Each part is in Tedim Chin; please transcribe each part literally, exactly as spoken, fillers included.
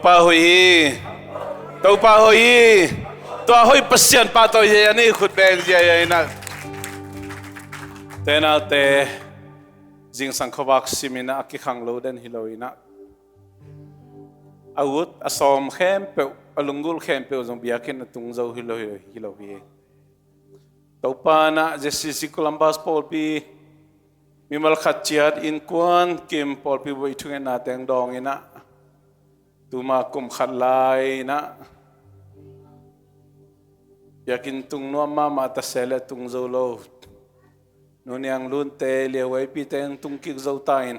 Pa hoih hi. Topa hoih hi. Tua hoih Pasian pa tawh hi a, ni khut beng zia hi a inah. Te naute, zingsang khuavak sim inah a kikhang lo den hi lo inah, a ut a sawm khempeuh, a lunggulh khempeuh zong biakinn a tung zo hi lo, hi lo, hi lo hi. Topa inah Z C C Columbus pawlpi mimal khat ciat innkuan kim pawlpi buai thungetna teng dawng inah, tuma kum khat lai inah biakinn tung nuam mahmah ta se le tung zo lo. Nu Niang Lunte, Liau Aipite tung kik zo ta in,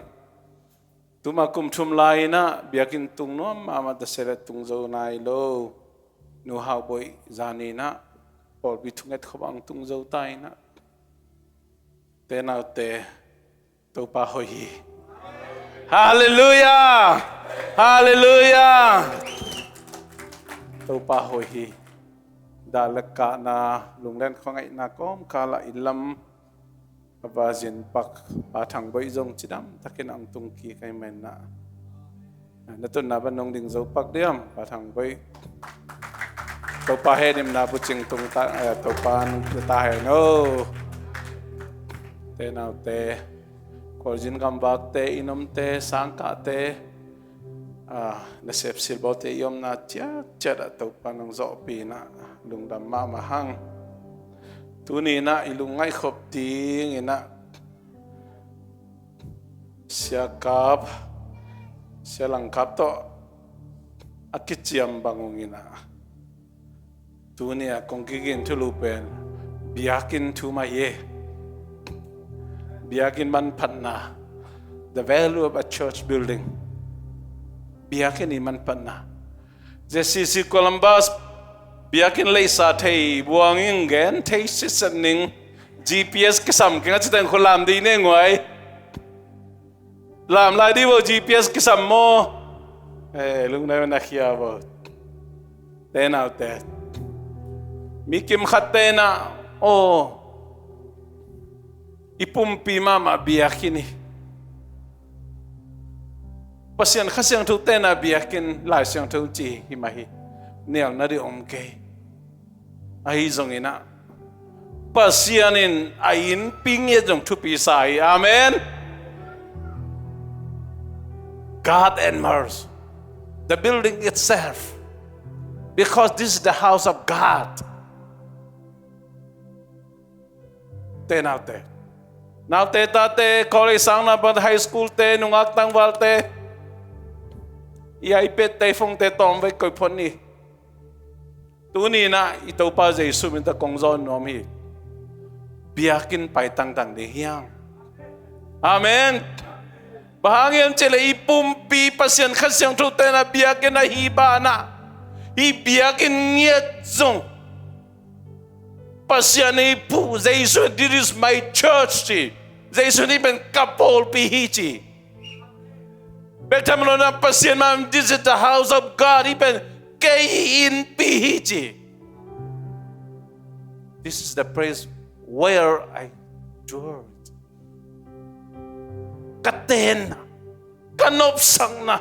tuma kum thum lai inah biakinn tung nuam mahmah ta se le tung zo nai lo. Nu Hau Boih zan inah pawlpi thunget khawng tung zo ta inah. Te naute, Topa hoih hi. Halleluiah. Halleluiah. Topa hoih hi. Dah le kahna, lunglen khuangaihna kawmkal ah inn lam a va zin pak Pa Thang Boih zong cidam takin ang tung kik a hi manin ah, na tunna ban nong ding zo pak diam, Pa Thang Boih? Topa hehpihna bucing tung ta, eh, Topa nong pia ta hen aw. Te naute, Khualzin gamvakte, inn omte, sangkahte, ah, nasep silbawlte i omna ciatciat ah Topa nong zawhpih inah lungdam mahmah hang. Tuni inah i lungngaih khop ding inah Sia Kap, Sia Lang Kap tawh a kiciam bang ung inah, tuni a kong kigin thulu pen biakinn thu mah hi. Biakinn manphatna, the value of a church building. Biakinn i manphatna. Z C C Columbus biakinn leisa thei buang ing, gen thei sitset ning. G P S kisam keng a citeng khu lam ding ne nguai. Lam lai dih bo, G P S kisam maw? Eh, lungnai na khia bo. Te naute, mi kim khat te inah, aw, i pumpi mahmah biakinn hi. Pasian Kha Siangtho te inah biakinn Lai Siangtho ci hi mah hi. Nial nading om kei. Ahi zong inah, Pasian in a innpi ngiat zong thupi sa hi. Amen. God admires the building itself, because this is the house of God. Te naute, naute tate, college sang na pan, high school te, nungak tangvalte, i iPad te, phone te tawm vei koi phone ni. Tuni inah i Topa Jesu min tawh kong zawn nuam hi. Biakinn pai tangtang ding hiam? Amen. Bang hang hiam cih leh i pumpi Pasian Kha Siangtho te inah biakinn ahi banah, hih biakinn ngiat zong Pasian in phu, Jesu, "This is my church," ci. Jesu in, "Hih pen ka pawlpi hi," ci. Bek tham lo inah Pasian mah, "This is the house of God," hih pen kei innpi hi ci. "This is the place where I dwell." Ka tenna, ka nopsakna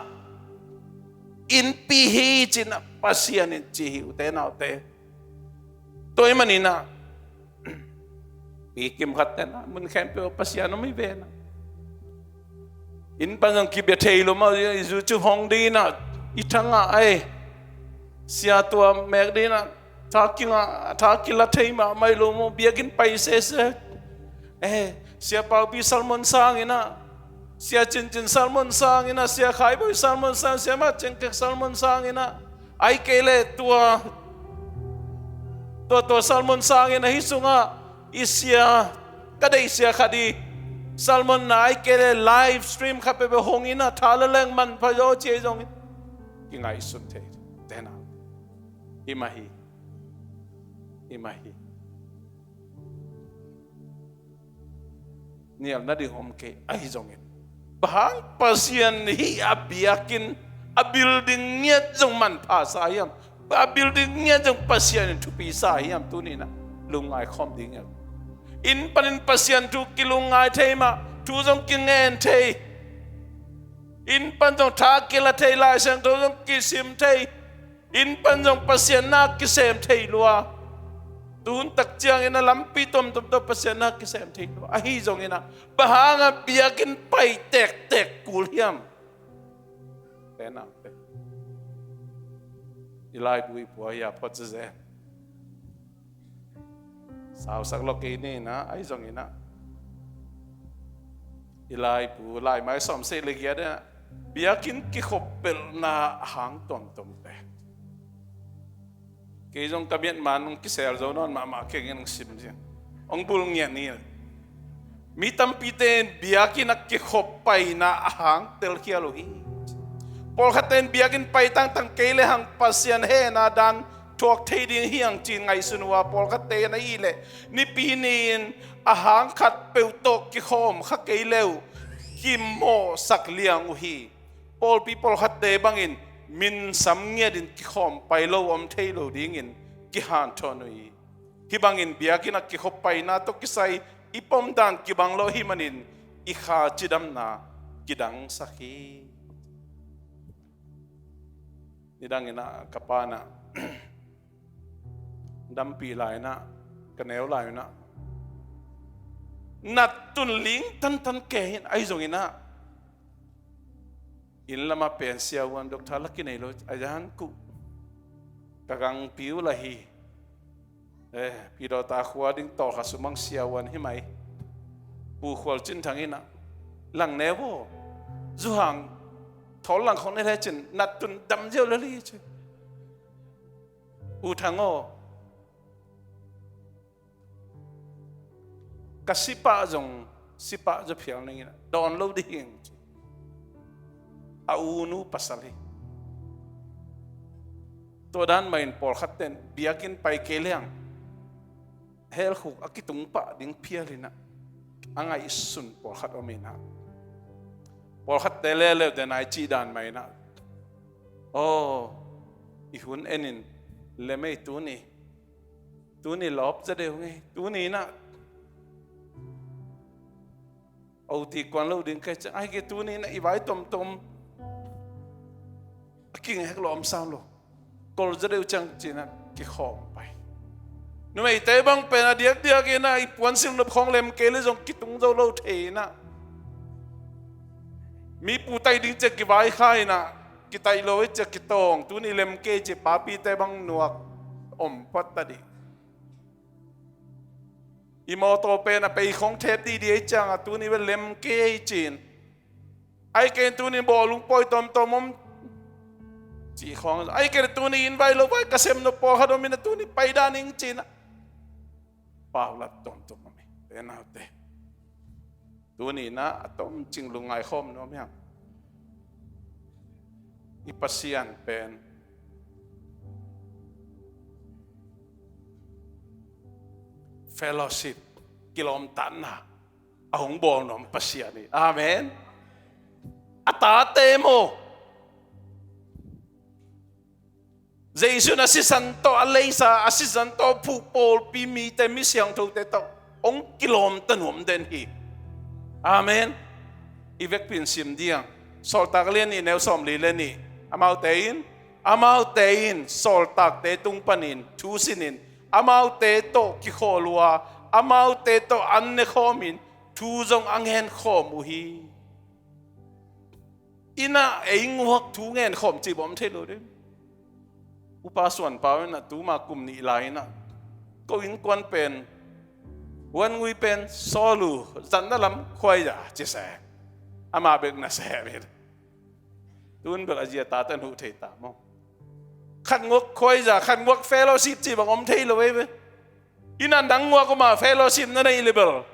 innpi hi ci inah Pasian in ci hi, ute naute. Tua ahih manin ah, mi kim khat te inah mun khempeuh Pasian om hi ve inah. Inn pan zong kibia thei lo mah, i zu cu hong ding inah, i thangah ai, sia tua mek ding inah, tha kingah, tha kila thei mahmah hi lo maw, biakinn pai sese. Eh, Sia Paupi sermon sang inah, Sia Cincin sermon sang inah, Sia Khai Bawi sermon sang, Sia Mat Cing Kek sermon sang inah, ahih kei leh tua, tua, tua sermon sang inah, hih sungah i sia, ka deih sia khat i sermon na, ahih kei leh live stream khat peuhpeuh hong inah, tha le leng manpha zaw ci hi zongin, kingaihsun thei. Te inah, hi mah hi. Hi mah hi. Nial nading om kei, ahi zongin, bang hang Pasian hih a biakinn, a building ngiat zong manpha sa hiam? A building ngiat zong Pasian in thupi sa hiam? Tuni inah lungngai khawm ding hiam? Inn panin Pasian thu kilungngai thei mah, thu zong kingen thei. Inn pan zong tha kila thei, Lai Siangtho zong kisim thei. Inn pan zong Pasian na kisem thei lua. Tun tak ciangin a lampi tuamtuam tawh Pasian na kisem thei lua. Ahi zongin ah, bang hangah biakinn pai tektek kul hiam? Tenah te. I laibu i pua hi a, phot zezen. Sausak lo kei ni na, ahi zongin ah, i laibu, laimai sawm sei le giat ah, biakinn kikhop pelhna a hang tuamtuam te. Kei zong ka miat man hong kisel zo nawn mahmah keng in hong sim ziang. Hong bul ngiat ni. Mi tampite in biakinn a kikhop paina a hang telkhial uh hi. Pawlkhatte in biakinn pai tangtang kei le hang Pasian hehna dan thuak thei ding hi hang ci-in ngaihsun uh a, pawlkhatte in ahih leh Nipi ni-in a hang khat peuh tawh kikhawm kha kei le uh kimawhsak liang uh hi. Pawlpi pawlkhatte bangin minsam ngiatin kikhawm pai lo om thei lo dingin kihanthawn uh hi. Hih bangin biakinn a kikhop paina tawh kisai i pomdan kibang lo ahih manin i kha cidamna kidangsak hi. Nidangin ah ka pa in ah dampih lai in ah, ka neu lai in ah, nat tun ling tantan kei in, ahi zongin ah inn lamah pen siavuan doctor la kinei lo, a zan kuh ka gangpi uh la hi. Eh, Pidawta khua ding tawlkha sumang siavuan hi mai. Pu Khual Cin Thang in ah, lang neu aw, zuhang thawl lang khong ne le cin, nat tun dam ziau le li cin. U Thang aw, ka sipah zong, sipah zaw phial ning in ah, dawn lo ding. A u nu pasal hi. Tua dan mah in pawlkhat ten biakinn pai kei leng helkhuk a kitung pah ding phial in ah, a ngaihsun pawlkhat om in ah, pawlkhatte leuleu te nai cih dan mah in ah, aw, i hun en in lem ei tuni. Tuni lawp za deuh ngei. Tuni in ah O T kuan lo ding kei ciang, ahih kei tuni in ah i vai tuamtuam a kingek lo om sam lo. Kol za deuh ciang ci-in ah kikhawm pai. Numeite bang pen a diakdiak in ah i puansilh nop khawng lem kei le zong kitung zo lo thei in ah, mi pu taih ding ciang kivai kha in ah, kitaih lo i ciang kitawng, tuni lem kei ci, papite bang nuak om phot ta ding. I mawtaw pen a pei khong thep didi ei ciangah tuni ve lem kei ci-in, ahih kei tuni bawlung pawi tawmtawm om cih khong, ahih kei tuni inn vai lo vai ka sem nop pawlkhat om in ah tuni pai dan ing ci-in ah paulat tawmtawm om hi. Te naute, tuni in ah a tomcing lungngai khawm nuam hiam? I Pasian pen fellowship, kilawmtatna a hong bawl nuam Pasian hi. Amen. A tate maw, Jesu in a sisan tawh, a leisa a sisan tawh phuh pawlpi mite, mi siangthote tawh hong kilawmta nuam den hi. Amen. I vekpi in sim ding. Sawltak lian nih neu sawmli le nih. Amaute in, amaute in sawltakte tung panin thu sinin, amaute tawh kikhawl uh a, amaute tawh an ne khawmin thu zong a ngen khawm uh hi. Inn ah ei nguak thu ngen khawm cih bawm thei lo ding. Upa Suan Pau in ah tuma kum nih lai in ah, ko innkuan pen, Huan Ngui pen sawl uh, zatna lam khuaiza ci se. Amah bek na se mi. Tun bel a zi a tate nuh thei ta maw? Khat nguak khuaiza, khat nguak fellowship cih bang om thei lo ei ve. Inn ah nang nguak uh mah fellowship na neih le bel,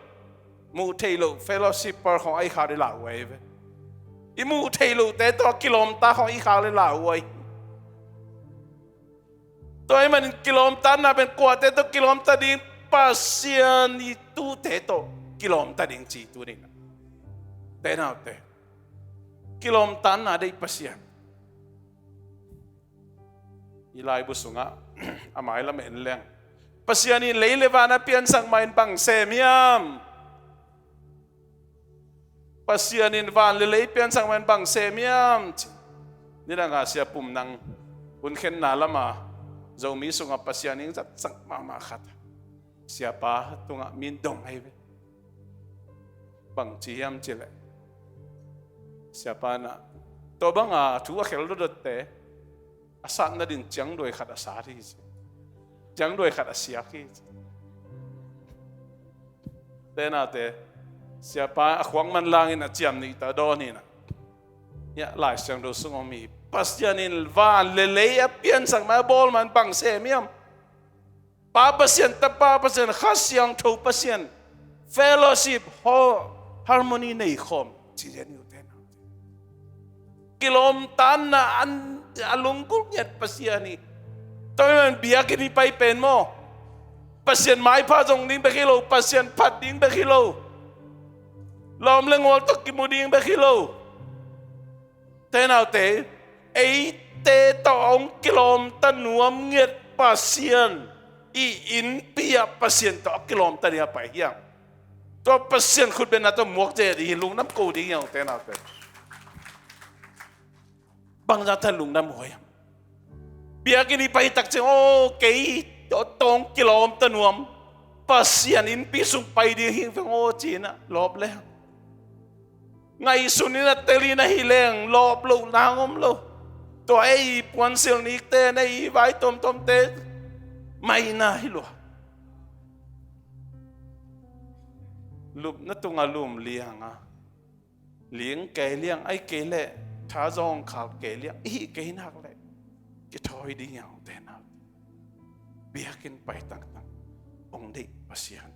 muh theih loh fellowship par khong a i khak le lau uh ei ve. I muh theih lohte tawh a kilawmta khong a i khak le lau uh ei. Tua ahih manin kilawmtatna pen kuate tawh kilawmta ding, Pasian i tuute tawh kilawmta ding ci tuni-in ah. Te naute, kilawmtatna deih Pasian. I laibu sungah a mailam en leng, Pasian in lei le van a piansak mah in bang sem hiam? Pasian in van le lei piansak man bang sem hiam ci. Nidanga Sia Pum Nang hun khenna lama Zomi sungah Pasian in zatsak mahmah khat. Siapa tungah min dong ahi ve. Bang ci hiam cileh, siapa na tua banga thu a khel dotdotte a satna din ciangduai khat a sat hi ci. Ciangduai khat a siak hi ci. Te naute, siapa a khuak manlangin a ciam nih ta dawn hi na. Hiah Lai Siangtho sung om hi. Pasian in van le lei a piansak man a bawl man bang sem hiam? Pa Pasian, Tapa Pasian, Kha Siangtho Pasian, fellowship, ho-, harmony nei khawm ci lian hi ute naute. Kilawmtatna an, a lunggulh ngiat Pasian hi. Tua man biakinn i pai pen maw, Pasian maipha zong ding bek hi lo, Pasian phat ding bek hi lo, lawm le ngual tawh kimu ding bek hi lo. Te naute, eite tawh hong kilawmta nuam ngiat Pasian i innpi ah Pasian tawh a kilawmta ding a pai hiam? Tua Pasian khutbetna tawh muak zel ding hi, lungdam ko ding hiam te naute? Bangzah tawh lungdam huai hiam? Biakinn i pai takciang, aw, kei tawh hong kilawmta nuam Pasian innpi sung pai ding hi veng aw ci-in ah lawp leng. Ngaihsun in a tel in ahi leng lawp loh nang om lo. Tua ei puansilh nikte, ei vai tuamtuamte maina hi lua. Lupna tunga lum lianga ling kei liang, ai kei leh thazawng khal kei liang ihi kei nak leh kithawi ding hiam ute naute? Biakinn pai tangtang hong deih Pasian.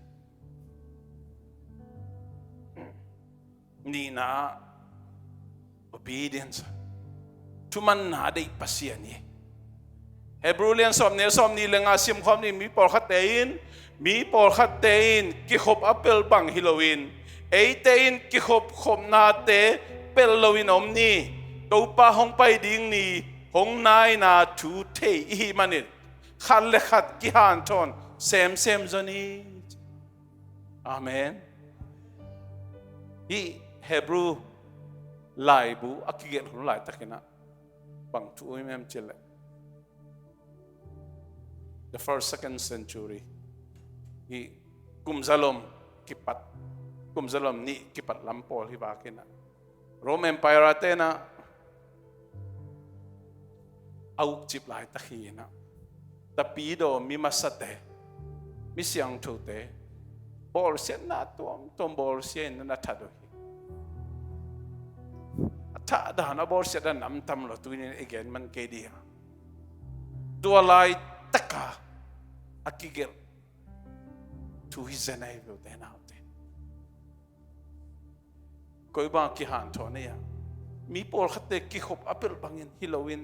Nihna ah obedience, thumanna deih Pasian hi. Hebrew lian sawm neu sawm nih le nga simkhawm ni. Mi pawlkhatte in, mi pawlkhatte in kikhop a pelh bang hi loin, eite in kikhop khopnate pelh loin om ni. Topa hong pai ding ni, hong naina thu thei ihi manin khat le khat kihanthawn semsem zaw ni. Amen. Hih Hebrew laibu a kigelh hun laitakin ah bang thu um hiam cih leh, the first, second century, hih kum zalom kipat, kum zalom nih kipat lam pawl hi vakin ah Rome Empire te in ah a ukcip laitak hi in ah, tapidaw mi masate, mi siangthote bawlsiatna tuamtuam bawlsia in na that uh hi. A thahdan, a bawlsiatdan namtam lo, tuni in i gen man kei ding a. Tua laitaka a kigelh thu hi zen ahi ve ute naute. Koi bang kihanthawn ei a? Mi pawlkhatte kikhop a pelh bangin hi loin,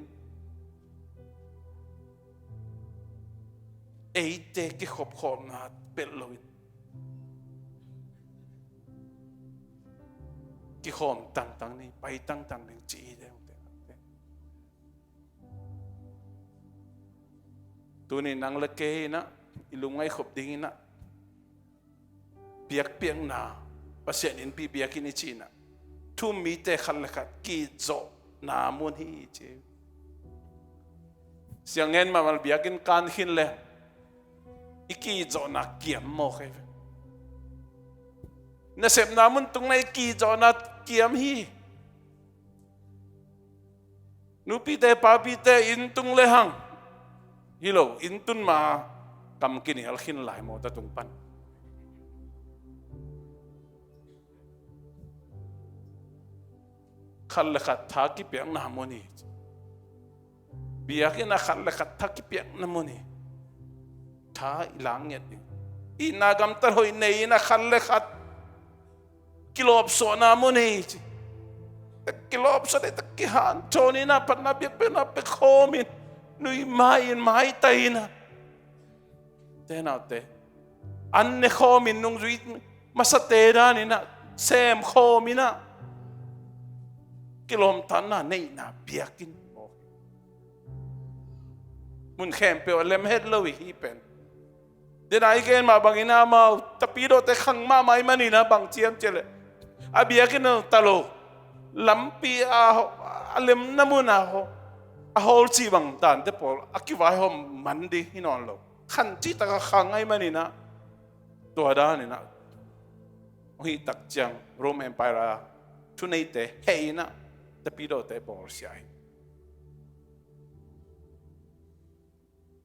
eite kikhop khawmna pelh loin, kikhawm tangtang ni, pai tangtang ding ci hi deuh te. Tuni nang le kei in ah i lungngaih khop ding in ah, biakpiakna, Pasian innpi biakinn i cih in ah, thu-um mite khat le khat ki-it zawhna mun hi ci. Siang ngen mahmah, biakinn kan khin le i ki-it zawhna kiam mawk hi ve. Nasepna mun tung na i ki-it zawhna kiam hi. Nupite papite inn tung le hang hi lo, inn tun ma kam kinial khin lai maw, ta tung pan. Khat le khat tha kipiakna mun hi. Biakinn ah khat le khat tha kipiakna mun hi. Tha i lak ngiat ding. Itna gamtat hoih nei in ah khat le khat kilawpsuahna mun hi ci. Kilawpsuah ding, kihanthawn in ah, phatna biakpiakna pia khawm in, nui mai in, maitai in ah, te naute, an ne khawm in, nungzui masate dan in ah sem khawm in ah, kilawmtatna neihna biakinn. Mun khempeuh a lem het lo hi hih pen. Dena i gen mah bangin ah amau tapidawte khang mahmah ahih manin ah bang ci hiam cih leh, a biakinn a ta lo, lampi a, a lemna mun a ho, a hawl cih bang dante pawl a kivaihawm man ding hi nawn lo. Khan cih takah khang ahih maninah, tua daninah hong hih tak ciang Rome Empire a thuneite heh inah, tapidawte bawlsia hi.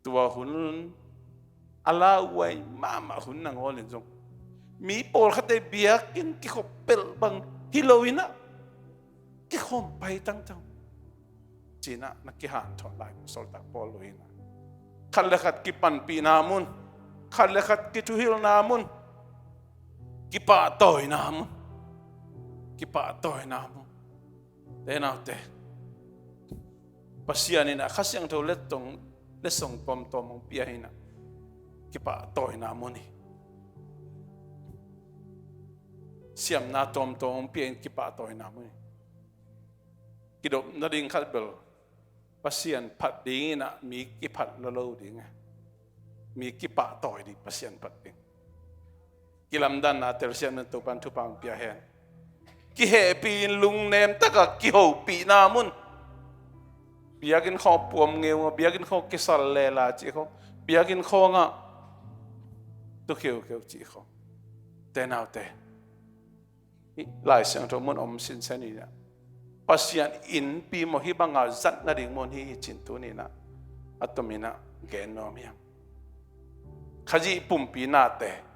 Tua hun a lauhuai mahmah hun nangawlin zong mi pawlkhatte biakinn kikhop pelh bang hi lo inah, kikhawm pai tangtang cinah na kihanthawn lai, sawltak Paul lo inah. Khat le khat kipanpihna mun, khat le khat kithuhilhna mun, kipahtawina mun, kipahtawina mun. Te naute, Pasian inah Kha Siangtho letsong, letsong tuamtuam hong pia inah, kipahtawina mun hi. Siamna tuamtuam hong pia in, kipahtawina mun hi. Kidop nading khat bel, Pasian phat ding inah mi kiphat lo lo ding e. Mi kipahtawi ding, Pasian phat ding. Kilamdanna telsiam nan Topan thupha hong pia hen. Kihehpih in lungnem takah kihopihna mun. Biakinn khawng puam ngeungeu, biakinn khawng kisal lela cih khawng, biakinn khawngah tu kheukeu cih khawng. Te naute, hih Lai Siangtho mun om sinsen inah, Pasian innpi maw, hih banga zat nading mun hi hi cin tuninah a tominah gen nuam hiam? Khazih pumpi nate,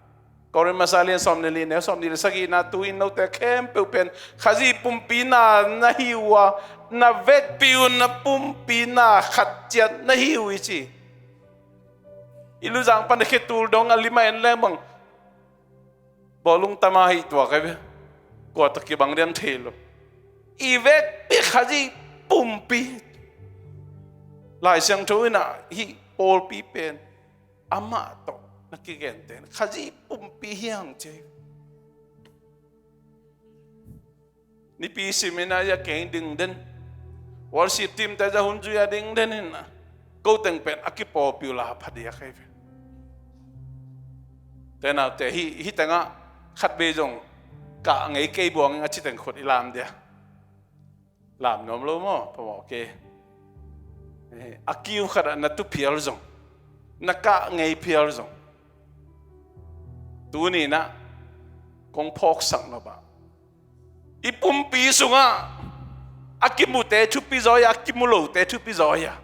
Korin masa lian sawm le li, neu sawm nih le sagihna, tu-in note khempeuh pen Khazih pumpi na na hi uh a, na vekpi un, na pumpi na khat ciat na hi uh i ci. I luzang pan a khetul dong a lim a en leng bang bawlung tama hih tuak ahi ve. Kua tawh kibang diam thei lo. I vekpi Khazih pumpi. Lai Siangtho inah hih pawlpi pen amah tawh na kigente Khazih pumpi hi hang ci. Nipi sim inah a keng ding den, worship team te za hun zui a ding den inah, ko teng pen a kipawlpi uh la phadiak ahi ve. Te naute, hih, hih tengah khatvei zong kah ngei kei buang in a ci teng khut i lam dia. Lam nuam lo maw, phamawh kei. Eh, a kiu khatah na tu phial zong, na kah ngei phial zong, tuninah kong phawksak nop ah, i pumpi sungah a kimute thupi zaw hi a, a kimu lote thupi zaw hi a.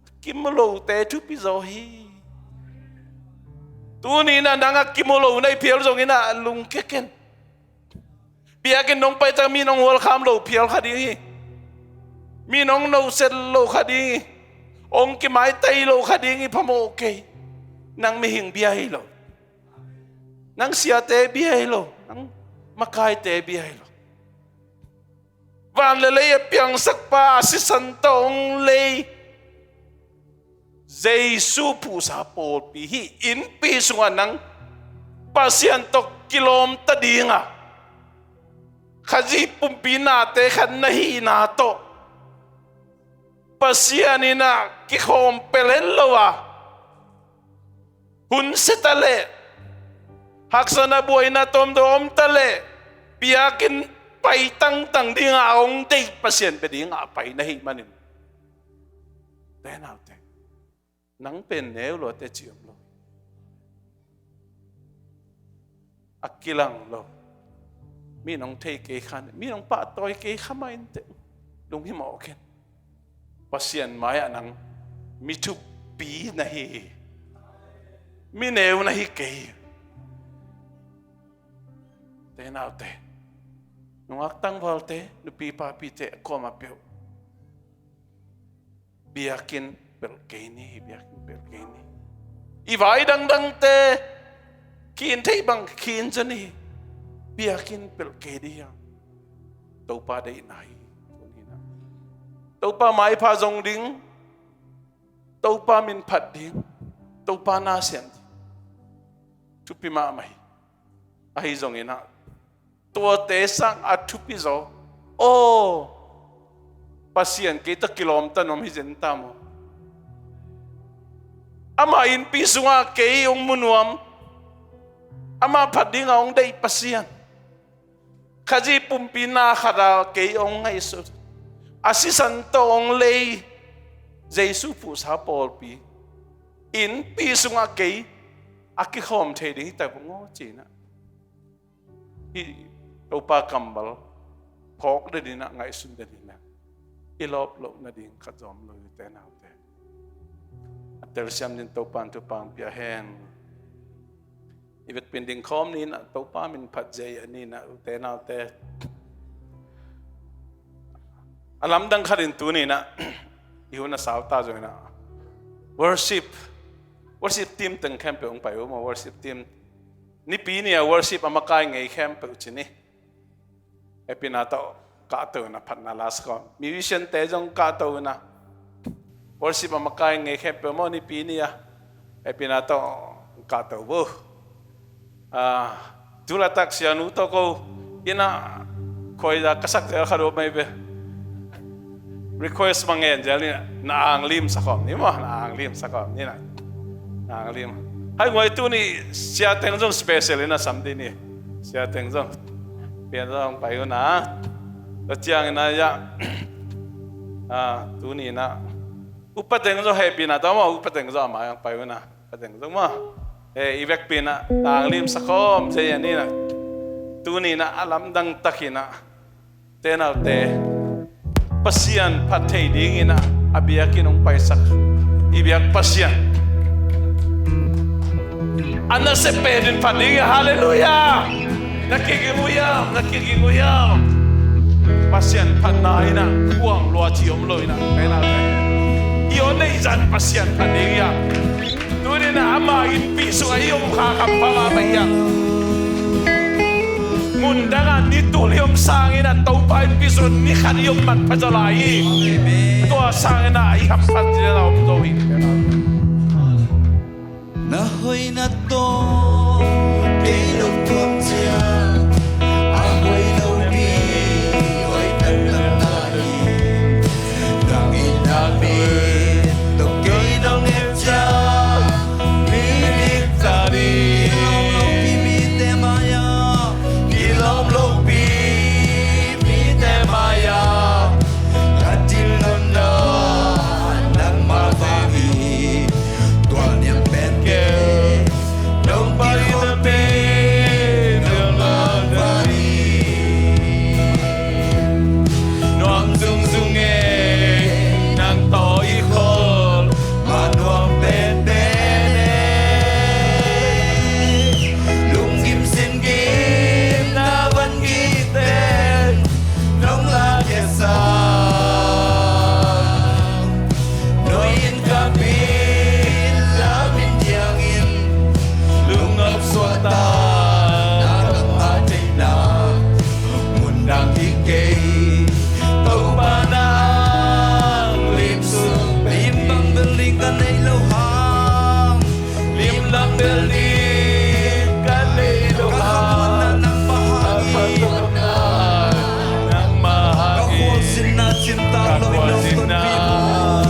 A kimu lote thupi zaw hi. Tuninah nang a kimu lo na hi phial zong inah lungkia ken. Biakinn nong pai tak mi nong hualkham lo phial kha ding hi. Mi nong noset lo kha ding hi. Hong kimaitai lo kha ding hi, phamawh kei. Nang mihing bia hi lo. Nang siate bia hi lo. Nang makaite bia hi lo. Van le lei a piangsakpa a sisan tawh hong lei Jesu phuhsa pawlpi hih innpi sungah nang Pasian tawh kilawmta dinga, Khazih pumpi nate khat na hihna tawh Pasian inah kikhawm pelh hen lo a, hun sia ta leh, haksatna buaina tawmtawm om ta leh, biakinn pai tangtang dinga a hong deih Pasian bia dinga a pai na hih manin, te naute, nang pen neu lo a teci om lo. A kilang lo. Mi nong thei kei khan, mi nong pahtawi kei kha mah inteh, lunghimawh ken. Pasian mai-ah nang mi thupi na hi hi. Mi neu na hi kei hi. Te naute, nungak tangvalte, nupi papite, a kuamah peuh, biakinn pelh kei ni, biakinn pelh kei ni. I vai dangdangte khin theih bang khin zaw ni. Biakinn pelh kei dih hiam? Topa deihna hi. Topa maipha zong ding, Topa min phat ding, Topa na sem ding, thupi mahmah hi. Ahi zongin ah, tuate sang a thupi zaw, aw, Pasian kei tawh kilawmta nuam hi zen ta maw? Ama innpi sungah kei hong mu nuam, ama phat dinga hong deih Pasian, Khazih pumpi na khat a kei hong ngaihsut, a sisan tawh hong lei Jesu phuhsa pawlpi, innpi sungah kei a kikhawm thei ding hi ta vung aw ci-in ah, hih Topa kammal phawk den in ah, ngaihsun den in ah, i lawp loh nading khat zong om lo hi, ute naute. A telsiam dingin Topa in thupha hong pia hen. I vekpi in dingkhawm ni in ah, Topa min phat zia hi a ni in ah, ute naute. A lamdang khat in tuni in ah, i hun a sau ta zong in ah, worship, worship team teng khempeuh hong pai un maw, worship team. Nipi ni a worship a makai ngei khempeuh ci ni. Hehpihna tawh kahto in ah, phatna la sak un. Musician te zong kahto in ah, worship a makai ngei khempeuh maw, nipi ni a, hehpihna tawh kahto un. Ah, tu laitak sianu tawh ko in ah, khuaiza ka sak zel khat om mai ve. Request ma ngen zel ni, na ang lim sak khawm ni maw, na ang lim sak khawm ni na. Na ang lim. Hai nguai, tuni sia teng zong special in ah sam ding ni. Sia teng zong, pian zong pai un ah. Tua ciangin ah, ya, ah, tuni in ah, upa teng zong, hehpihna tawh maw, upa teng zong a mai hong pai un ah. Upa teng zong maw, eh, i vekpi in ah, na ang lim sak khawm zia hi a ni in ah. Tuni in ah a lamdang takin ah, ute naute, Pasian phat thei dingin ah, a biakinn hong paisak i biak Pasian, a nasep pen in phat ding hi. Halleluiah. Na kiging uh hiam, na kiging uh hiam? Pasian phatna in ah kuang lua ci om lo in ah, ute naute. I aw neih zah Pasian phat ding hi a. Tuni in ah ama innpi sungah i om kha kham pha mahmah hi a. Mun dangah ni tul i om sangin ah, Topa innpi sungah ni khat i om manpha zaw lai hi. Tua sangin ah i hamphat zia la om zo hi. Na hoihna tawh kei lungtuam ciang, a hoih lopi hoih taktak na hi. Nang in na min tawh kei nong et ciang, mi dik ta ding. Kilawm lopi mite mai-ah, kilawm lopi mite mai-ah, ka dinna nangmah vang hi. Tua niam pen kei nong pai na pen nangmah vang hi. Nuam zungzung e, nang tawh i khol mah nuam penpen e. Lunggim sin gim na van gik ten nong la khia sa. Nuai in ka bil lam in diangin lungawp suakta, na ka mah theihna mun dang hi kei. Topa nang lim sung lim bang bel ding ka nei lo hang. Lim bang bel ding ka nei lo hang. Ka khamuanna nangmah hang hi. Nangmah hang hi. Ka khualzinna cimtak lo in nong tonpih maw?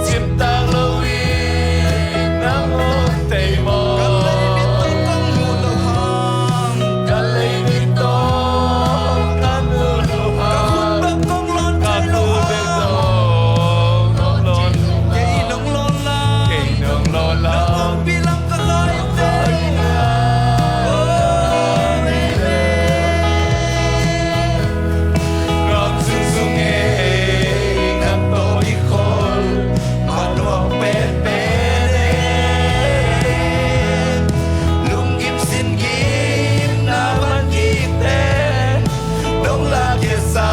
Cimtak lo in nang hong tei maw? Ka lei mit tawh kong mu lo hang. Ka lei mit tawh kong mu lo hang. Ka khut tawh kong lawn thei lo hang. Kei nong lawn la. Kei nong lawn la. Nong ompih lam ka ngai teh. Oh, amen. Nuam zungzung e, nang tawh i khol mah nuam penpen e. Lunggim sin gim na van gik ten nong la khia sa.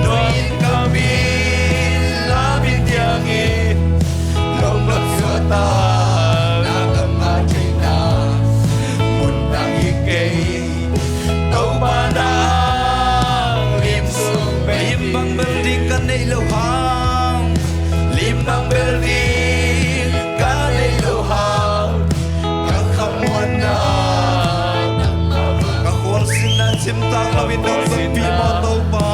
Nuai in ka bil lam in diangin lungawp suakta, na ka mah theihna mun dang hi kei. Topa nang lim sung pen lim bang bel ding ka nei lo hang. Lim bang bel ding ka nei lo hang. Ka khamuanna, ka khualzinna cimtak lo in nong tonpih maw Topa?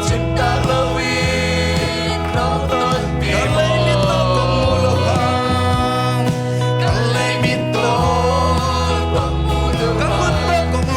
Cimtak lo in nong tonpih maw? Ka lei mit tawh kong mu lo hang. Ka lei mit tawh kong mu lo hang. Ka khut tawh kong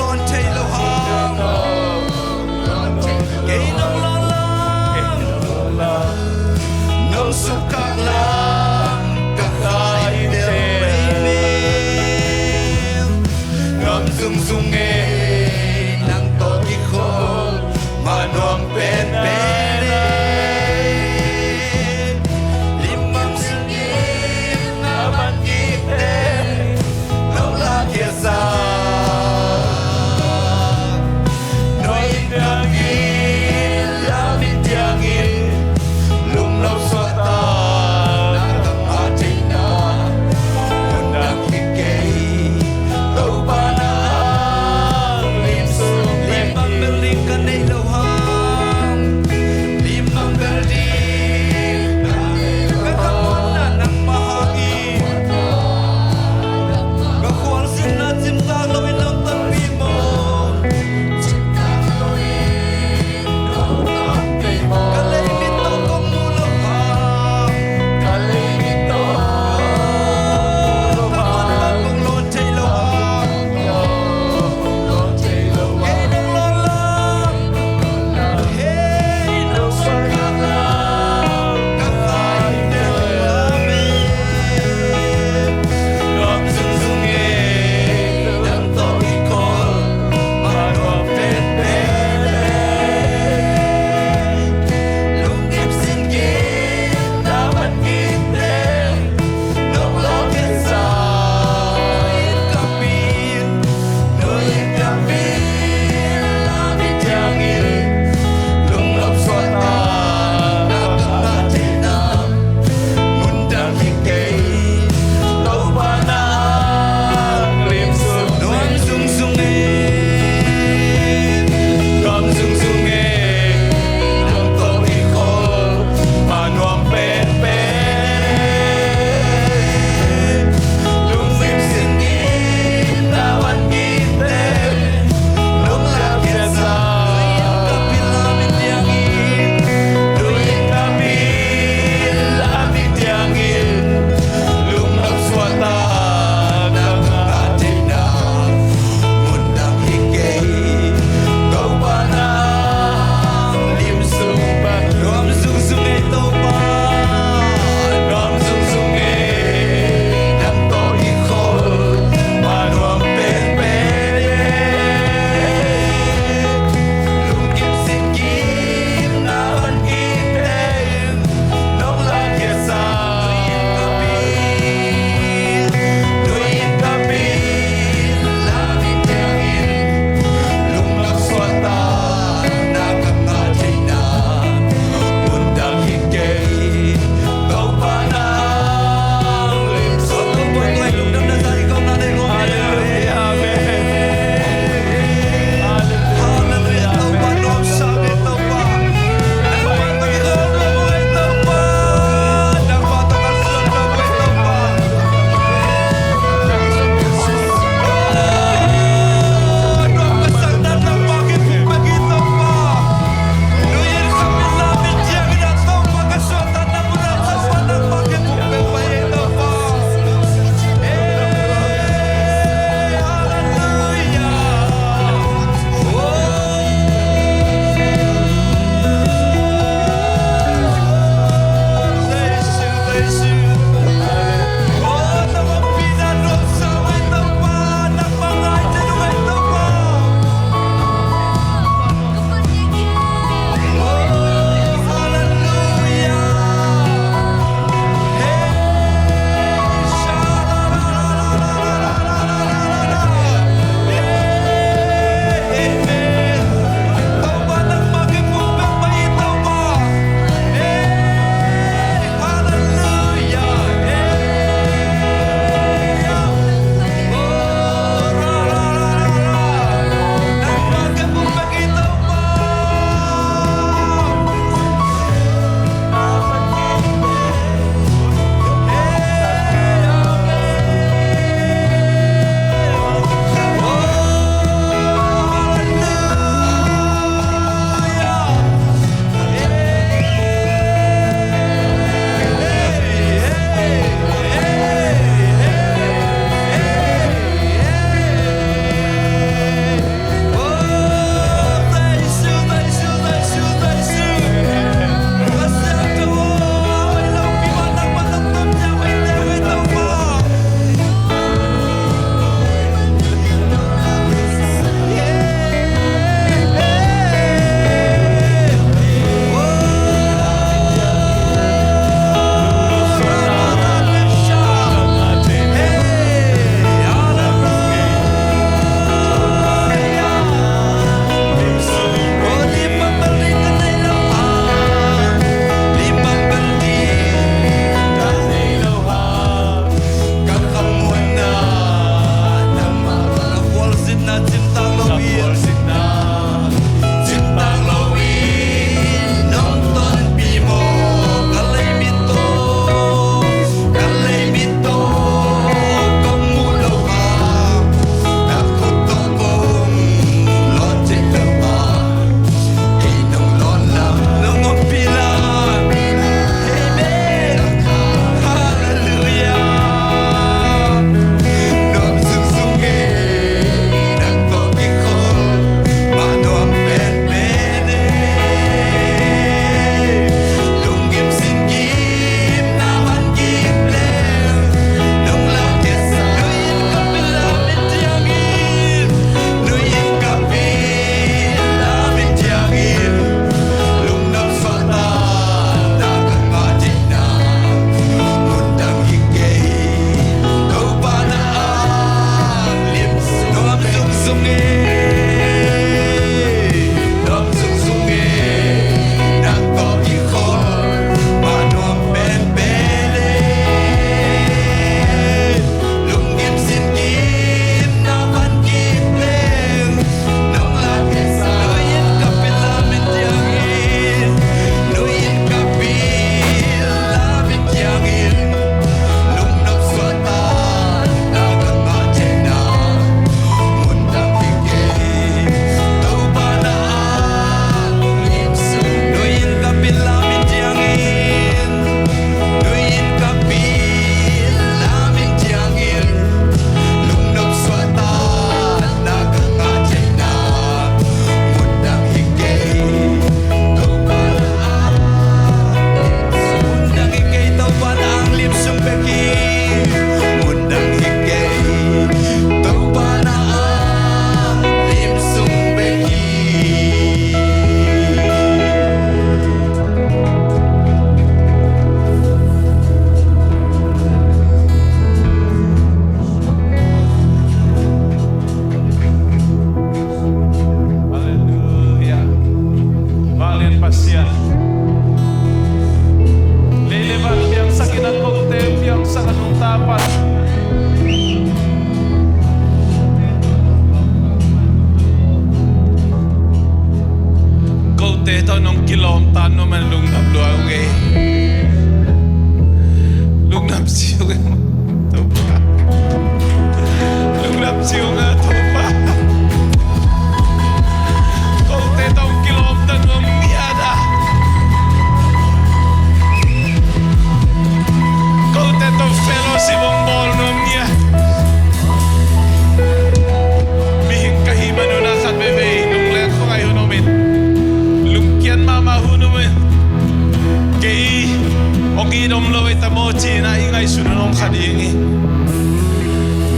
Hong it om lo ei ta maw ci-in ah i ngaihsun hong om kha ding hi.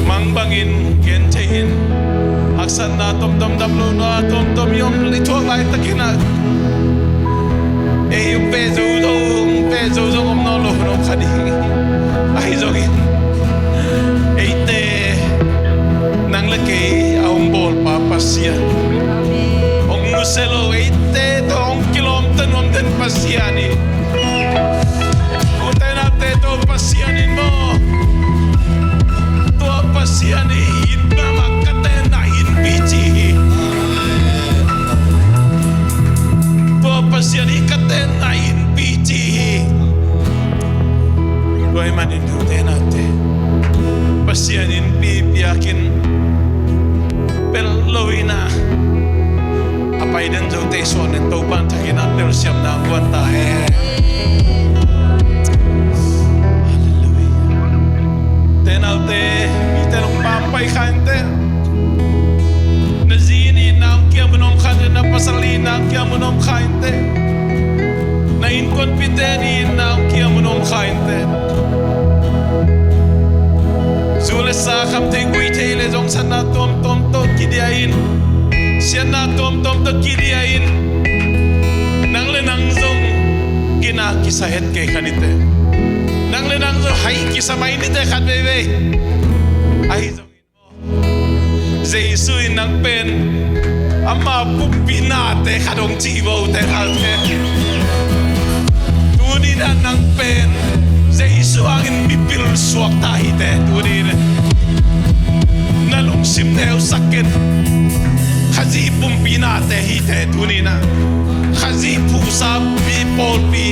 Mang bangin gen thei in, haksatna tomtom, dam lohna tomtom i om, i thuak laitakin ah ei hong peh zo, hong peh zo zong om nawn lo, hong om kha ding hi. Ahi zongin eite, nang le kei a hong bawlpa Pasian, hong nusia lo, eite tawh hong kilawmta nuam den Pasian hi. Ute naute, tua Pasian in maw, tua Pasian hi in, na mah ka tenna innpi ci hi. Tua Pasian hi ka tenna innpi ci hi. Tua ahih manin ute naute, Pasian innpi biakinn pel lo in ah, a pai den zote i suah in, Topa'n thakin a telsiamna guan ta hen. Halleluiah. Ute naute, mite lungpam pai kha inteh. Na zi in itna hong kia mun om kha inteh, na pasal in itna hong kia mun om kha inteh. Na innkuanpihte in itna hong kia mun om kha inteh. Zu le sa, kham thei guih thei le zong satna tuamtuam tawh kidia in, siatna tuamtuam tawh kidia in, nang le nang zong gina kisa het kei kha niteh. Nang le nang zong hai kisa mai niteh khat veivei. Ahi zong Jesu in nang pen ama pumpi nate khat hong ci vo, ute naute. Tuni-in ah nang pen Jesu hangin mipil suakta hi teh. Tuni-in na lungsim neusak in. Khazih pumpi nate hi teh tuni-in ah. Khazih phuhsa mi pawlpi,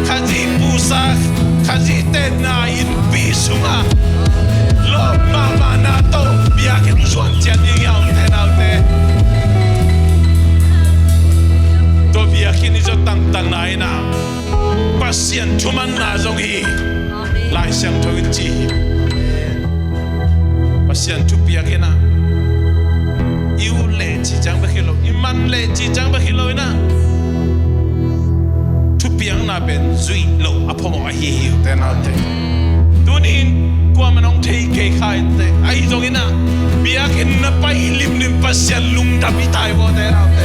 Khazih phuhsa, Khazih tenna innpi sungah lawp mahmahna tawh biakinn zuan ciat ding hi a, ute naute. Tua biakinn i zuan tangtangna in ah Pasian thumanna zong hi. Lai Siangtho in ci hi. Pasian thupiak in ah i ut leh cih ciang bek hi lo, i man leh cih ciang bek hi lo in ah, thupiakna pen zuih loh a phamawh ahi hi, ute naute. Tuni-in kuamah in hong thei kei kha inteh. Ahi zongin ah biakinn na pai limlim Pasian lungdam hi ta hi vo, ute naute.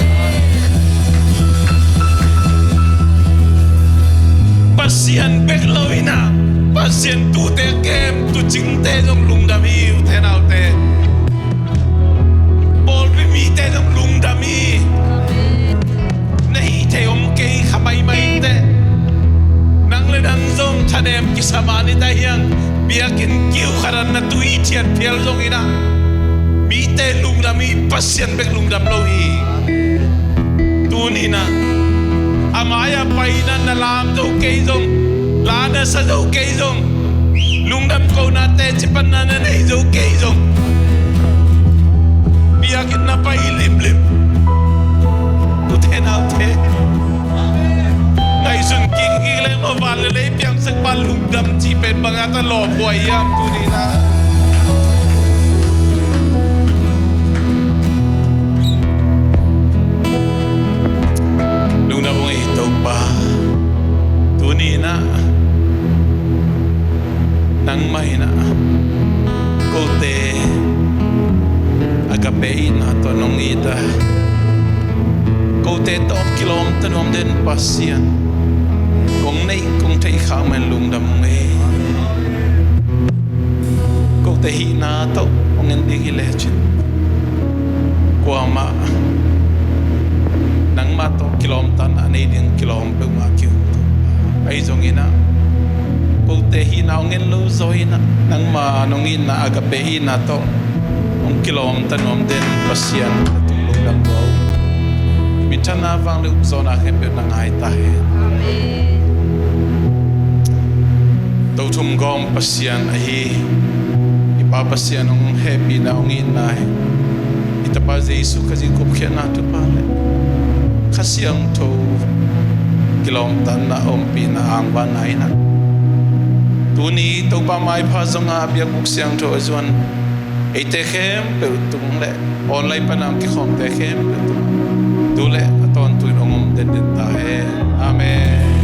Pasian bek lo in ah, Pasian tuute kem, tuucingte zong lungdam hi, ute naute. Pawlpi mite zong lungdam hi. Na hih theih om kei kha maimai teh. Nang le nang zong thanem kisa mah ni ta hiang. Biakinn kiu khat ah na tui thiat phial zongin ah, mite lungdam hi, Pasian bek lungdam lo hi. Tuni-in ah a mai-ah pai-in ah na lam zo kei zong, la na sa zo kei zong, lungdam kohna teci panna na nei zo kei zong, biakinn na pai limlim, ute naute, ngaihsun kik kik leng maw, van le lei piangsak pa lungdam cih pen bang a ta lawmhuai hiam tuni-in ah. Lungdam ung ei Topa. Tuni-in ah nangmah in ah kote agape itna tawh nong it a, kote tawh kilawmta nuam den Pasian kong neih kong theih khak manin lungdam ung ei. Kote hihna tawh hong en ding hi lecin, kuamah nangmah tawh kilawmtatna nei ding kilawm peuhmah ki-ung. Ahi zongin ah kote hihna hong en lo zaw in ah, nangmah nong itna agape itna tawh hong kilawmta nuam den Pasian, na tung lungdam ko. Minthanna, vang le ukzawhna khempeuh na ngai ta hen. Amen. Tothum gawm Pasian ahi i Pa Pasian hong hehpihna, hong itna hi. I Tapa Jesu Khazih gupkhiatna thupha le Kha Siangtho kilawmtatna, ompihna, angvanna in ah, tuni Topa maipha zongah biakbuk siangtho a zuan eite khempeuh tung le online pana hong kikhawmte khempeuh tung, tu le a tawntung in hong om denden ta hen. Amen.